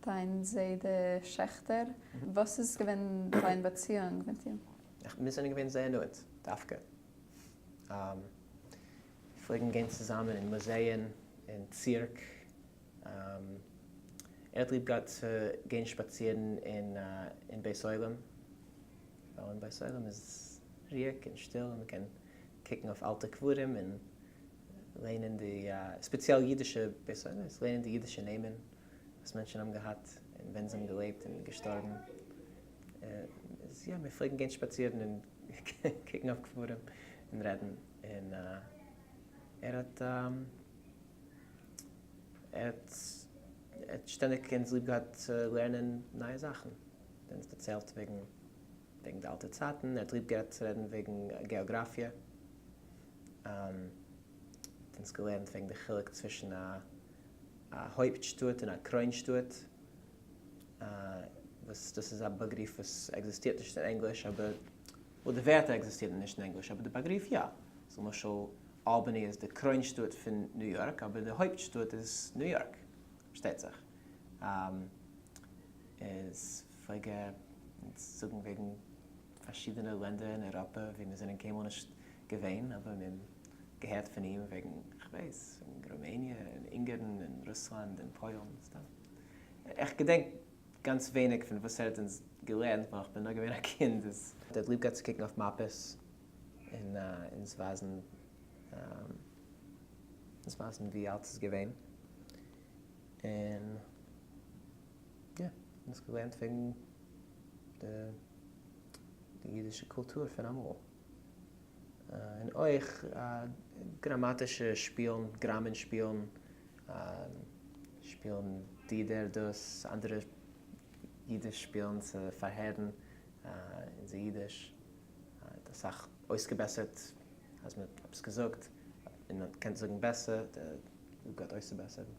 דיין זיידע שעכטער, וואס איז געווען דיין באציאונג מיט אים? מיר זענען געווען זייער נאענט, דווקא. מיר פלעגן גיין צוזאמען אין מוזייען, אין צירק. ער האט ליב געהאט צו גיין שפאצירן אין בית עולם, ווייל אין בית עולם איז רואיג און שטיל און מ'קען קוקן אויף אלטע קברים און לערנען די, ספעציעל אידישע בית עולמות, לערנען די אידישע נעמען וואס מענטשן האבן געהאט און ווען זיי האבן געלעבט און געשטארבן. איז יא, מיר פלעגן גיין שפאצירן און קוקן אויף קברים און רעדן, און ער האט ער האט שטענדיג אונז ליב געהאט צו לערנען נייע זאכן, אונז דערציילט וועגן וועגן די אלטע צייטן, ער האט ליב געהאט צו רעדן וועגן געאגראפיע, האט אונז געלערנט וועגן די חילוק צווישן א הויפט שטאט און א קרוין שטאט, וואס דאס איז א באגריף וואס עקזיסטירט נישט אין ענגליש, אבער, well די ווערטער עקזיסטירן נישט אין ענגליש אבער די באגריף יא, למשל אלבאני איז די קרוין שטאט פון ניו יארק אבער די הויפט שטאט איז ניו יארק, פארשטייט זיך. איז פלעג ער אונז זאגן וועגן פארשידענע לענדער אין אייראפע ווי מיר זענען קיינמאל נישט געווען אבער מיר האבן געהערט פון אים וועגן כ'ווייס וועגן רומעניע און אונגערן און רוסלאנד און פוילן סתם. איך געדענק גאנץ ווייניג פון וואס ער האט אונז געלערנט ווייל כ'בין נאר געווען א קינד איז. ער האט ליב געהאט צו קוקן אויף מאפעס און אונז ווייזן אונז ווייזן ווי אלץ איז געווען און יא, אונז געלערנט וועגן די אידישע קולטור פון אמאל. און אויך גראמאטישע שפילן, גראמען שפילן, שפילן די דער דאס, אנדערע אידיש שפילן צו פארהערן אונזער אידיש. האט אסאך אויסגעבעסערט אז מען האט עפעס געזאגט און מען קען זאגן בעסער, דער גאט אויסצובעסערן.